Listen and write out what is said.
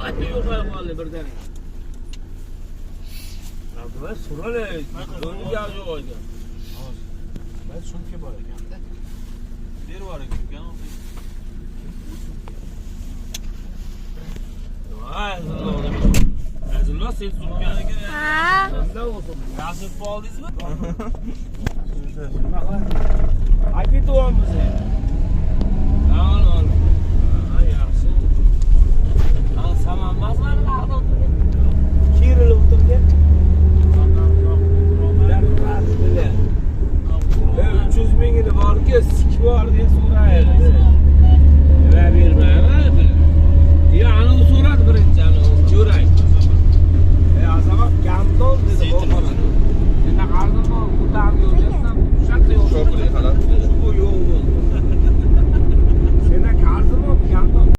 Yo'qolib qoldi birdaniga. Abdulla surali, o'ziga yo'q ekan. Hozir. Sumka bor ekanda. Berib yuboring uka. Voy, Azizullo. Azizullo sen sumkani. Ha. Yaxshi oldingizmi? Aka ketyapmiz. Al, al.